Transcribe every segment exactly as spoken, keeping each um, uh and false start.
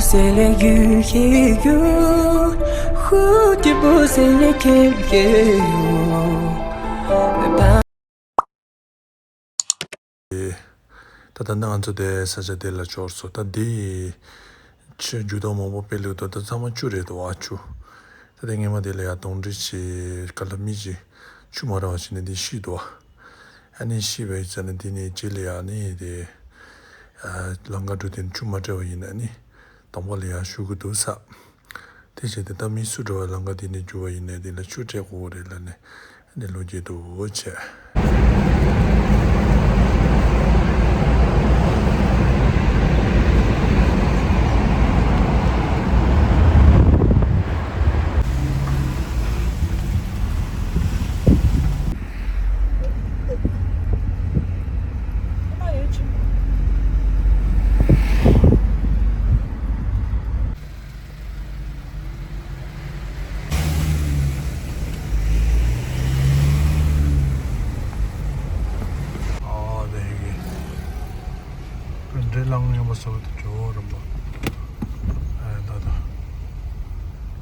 C'est les yeux qui jouent, who tu peux, c'est les cœurs qui jouent. ད་ལྟ་ང་ཚོ་དེ་ས་ཆ་དེ་ལ་འབྱོར་སོང་། ད་འདི་ཆུ་འཇུག་ལྡོག་མང་པོ་སྤེལ་ལུགས་དང་ད་ཚང་མ་ཆུ་རེད་འདུག་ཨ། ཆུ། ད་ལྟ་སྔས་མ་དེ་ལ་ཡར་གདོན་འདྲེ་བྱས་ག་ལ་མི་ཅིག་ཆུ་མ་རག་པ་བྱས་ནས་འདི་ཤི་འདུག་ཨ། ཨ་ནི་ཤི་བའི་ཚེ་ན་འདི་ནས་རྗེས་ལ་ཡར་ནི་དེ་ལམ་ཁ་འགྲོ་དུས་ཆུ་མ་སྤྲད་པ་ཡིན་ན་ནི་དང་པོ་ལ་ཡར་ཞུ་གི་འདུག་ས། དེ་བྱས་ཏེ་ད་མི་སུ་འགྲོ་བའི་ལམ་ཁ་འདི་ནས་རྒྱུག་པ་ཡིན་ནའི་འདི་ལ་ཆུ་སྤྲད་དགོས་རེད་ལབ་ནས་ཨ་ནི་ལོ་རྒྱུས་འདུག་བྱས། ཨ་དེ་གི་ག་འདྲའི་ལངས་ཡོང་པ་སོགས་དེ་ཇོ་རིམ་པ། ཨ་ད་ད་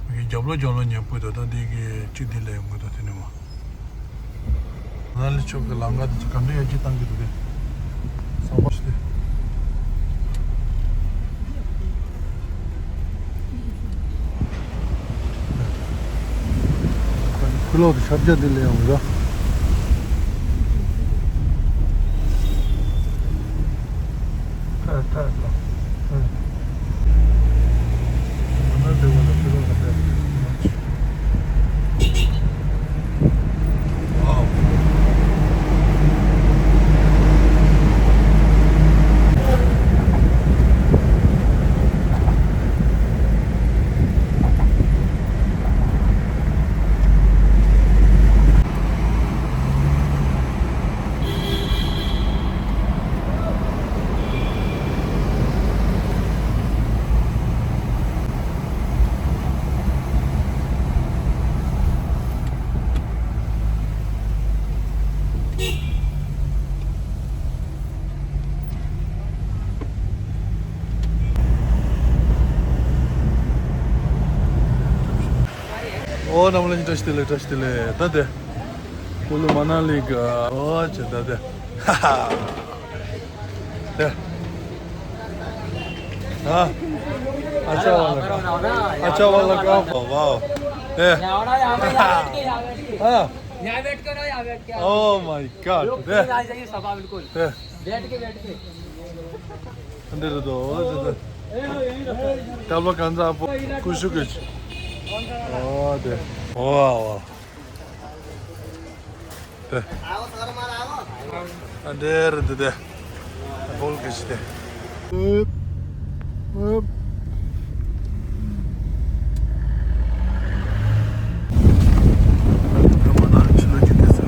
མི་གི་རྒྱབ་ལོགས་རྒྱབ་ལོགས་ཉན་པོ་དེ་ད་འདི་གི་གཅིག་འདི་ལས་ཡོང་གི་འདུག་དེ་ནི་མ། ན་ལི་ཕྱོགས་ཀྱི་ལམ་ཁ་དེ་ཚོ་ག་འདྲ་ཡར་རྒྱས་བཏང་གི་འདུག་དེ། བསམ་པ་ཞིག་དེ། ཁུ་ལོག་དེ་ཤར་རྒྱག་དེ་ལས་ཡོང་གི་ར། ཐར་ཐར་ཐར། ཨ། ང་ན་དེ་བ་ལ་ཕི་རོ་ལ་ཕེབས། ཝའོ། ཨོ་རྣམ་པ་ལྷན་རྒྱས་བཀྲ་ཤིས་བདེ་ལེགས། བཀྲ་ཤིས་བདེ་ལེགས། ད་དེ། ཀུ་ལུ་མ་ན་ལི་གི་ཨོ་ཅེ་ད་དེ། ཧ་ཧ། དེ། ཨ། अच्छा वाला का। अच्छा वाला का। वाओ। ए। हाँ। यहाँ बैठ के रहो, यहाँ बैठ के। Oh my God। लोग दे। आ जाइए सभा बिल्कुल। दे। बैठ के, बैठ के। अंदर दो। तब लोग कंजा आपको कुछ कुछ। ओ दे। वाह वाह। དེ། ཨ་འདྲེ་རེད་འདི་དེ། ཨ་བོལ་གི་ཞིག་དེ། ཨུབ། ཨུབ། ཨ་འདི་ད་མ་ན་ཕྱི་ལོགས་ཀྱི་དེ་ཚོ།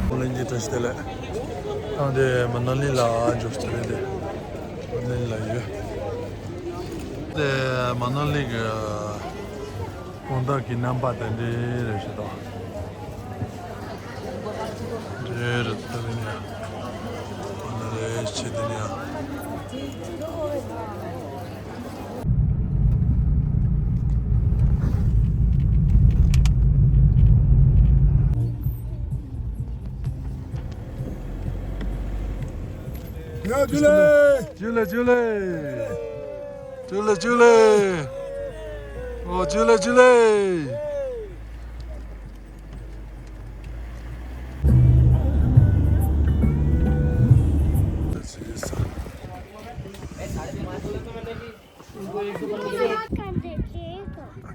ཨོ་ལེན་ཇི་བཀྲ་ཤིས་བདེ་ལེགས། ཨ་འདི་མ་ན་ལི་ལ་འབྱོར་ཚར་རེད་དེ། ནི་ལ་ཡོད། དེ་མ་ན་ལི་གི་དགོང་དག་གི་རྣམ་པ་དེ་འདྲའི་རེད་ཤག་ད། འདྲའི་རེད་ད་དེ་ནས། མ་ན་ལི་ཆེ་དེ་ནས། ཇུ་ལེ། ཇུ་ལེ་ཇུ་ལེ། ཇུ་ལེ་ཇུ་ལེ། ཨོ་ཇུ་ལེ་ཇུ་ལེ།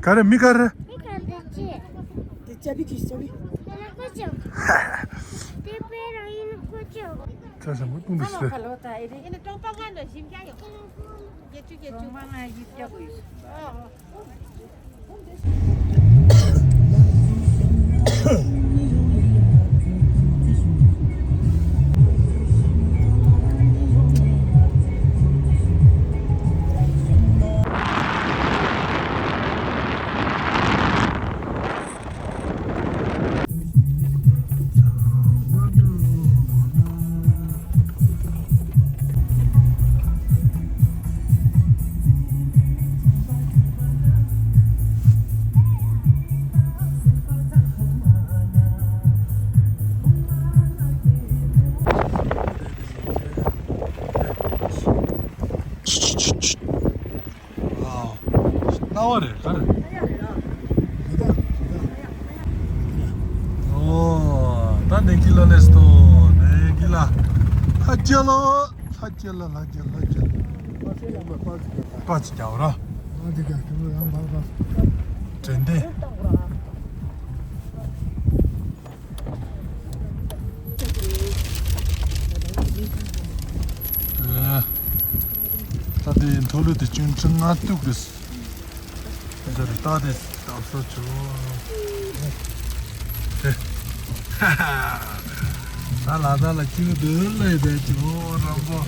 ག་རེ་མི་ག་རེ། དེ་ཅ་བི་གིས་ཅ་བི། ཁ་ཤ་མོ་ཏུང་དུ་ཤི། ཨོ་རེད་ག་རེད། ཨོ་ད་ནེ་གི་ལ་ལེས་ཏོ་ནེ་གི་ལ། ལྷ་རྒྱལ་ལོ། ལྷ་རྒྱལ་ལ་ལྷ་རྒྱལ་ལྷ་རྒྱལ། པ་ཅི་རྒྱལ་ར། དྲན་ཏེ། ཨེ། ད་དེ་མཐོ་ལོ་དེ་ཆུང་ཆུང་ང་ཏུག་རེད། ཟེར་ད་དེ་ད་སོ་ཆུ། ད་ལ་ད་ལ་ཆུ་དུ་ལ་དེ་ཆུ་རང་པོ།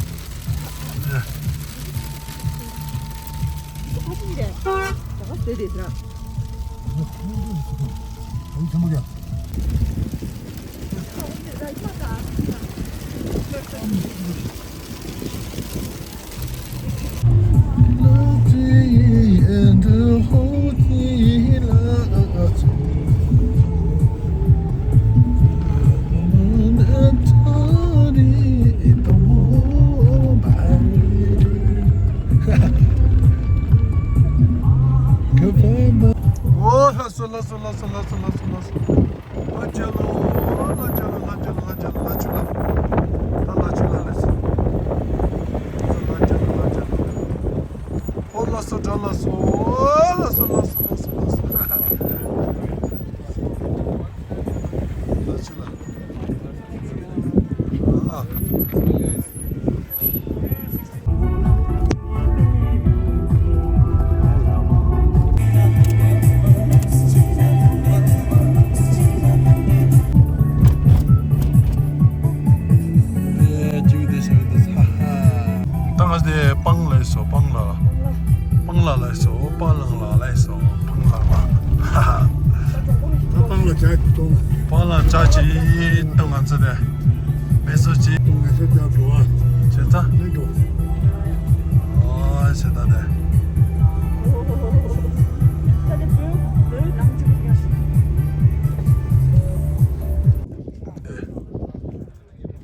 ཨེ། ཨོ་ལགས་སོ་ལགས་སོ། ལྷ་རྒྱལ་ལོ། ལྷ་རྒྱལ་ལོ། ལྷ་རྒྱལ་ལོ། ལྷ་རྒྱལ་ལོ། ལྷ་ཆུ་ལ། ད་ལྷ་ཆུ་ལ་ལེས། ལྷ་རྒྱལ་ལོ། ལྷ་རྒྱལ་ལོ། ཨོ་ལགས་སོ། དགྲ་ལྷ་སོ། ལྷ་སོ་ལྷ་སོ་ལྷ་སོ་ལྷ་སོ། ལྷ་ཆུ་ལ། ཨ། ད་ང་དེ་སྤང་ལ་སོ། སྤང་ལ། སྤང་ལ་ལ་སོ། སྤང་ལ་ལ་ལ་སོ། སྤང་ལ་ལ། སྤང་ལ་ཅག་གཏོང་། སྤང་ལ་ཅག་ཅིག་གཏོང་། ང་ཚོ་དེ་མེ་སོ་ཅིག་གཏོང་། ང་ཚོ་དེ་འགྲོ་བ་བྱེད་ཙང་། མེ་འགྲོ། ཨོ་བྱེད་ད་དེ།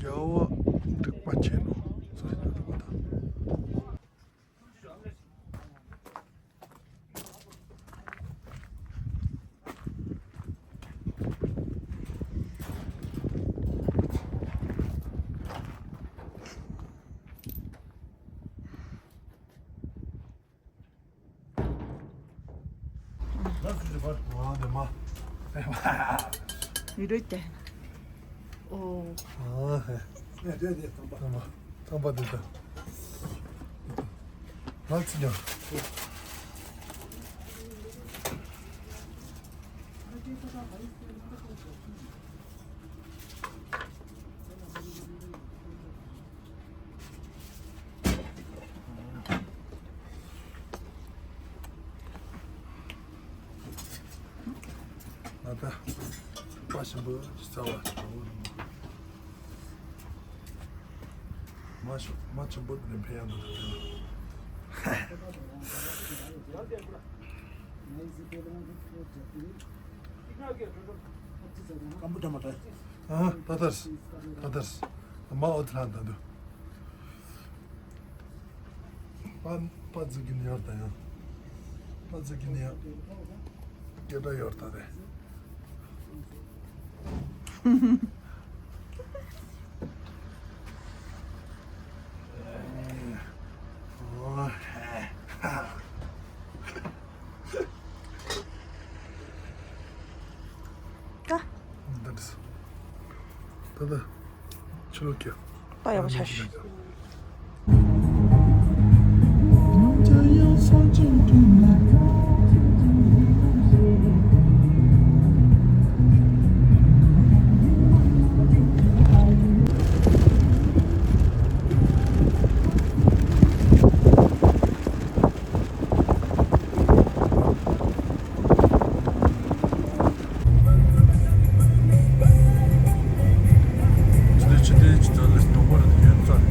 རྒྱལ་བ་འབྲུག་པ་ཆེན་མོ། ཡུ་རོ་ཅན། ཨོ། ཨ་ཧེ། ཐང་པ་ཐང་པ་འདི་ད། ལགས་ཅི་ཉོ། ང་ད་པ་ཞིམ་པོ་ཅིག་ཟ་བ་ཅིག་འོ། མ་ཞོ་མ་ཆེན་པོ་དེ་འཕེན་ཡག་འདུག་དེ་ལ། སྐམ་པོ་འདྲ་མ་འདྲ། ཨ་ད་ལྟར་ད་ལྟར་མ་འོ་དེ་ལ་ད་འདུག་པ་པ་ཙི་གི་ནི་ཡོར་ད་ཡང་། པ་ཙི་གི་ནི་ཡང་སྐད་སྒྲ་ཡོར་ད་རེད། ད། ད་ད། ཕྱི་ལོགས་ཀྱི། ད་ཡག་པོ་ཆགས་ཤིག་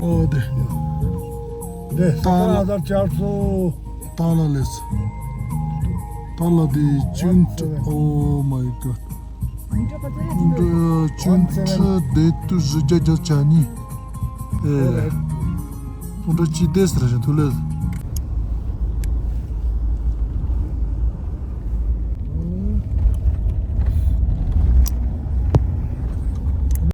ཨོ་དེ། དེ་ཏཱ་ལ། ཏཱ་ལ་ལས། ཏཱ་ལ་དེ་ཅུན་ཏྲ། Oh my God. ཅུན་ཏྲ་དེ་ཏུ་བཞི་བརྒྱ་བརྒྱད་ཅུ་གྱ་གཉིས། ཨེ། སྟོང་ཕྲག་གཅིག་བདེ་ཟེར་ཞིང་ཐུག་ལས།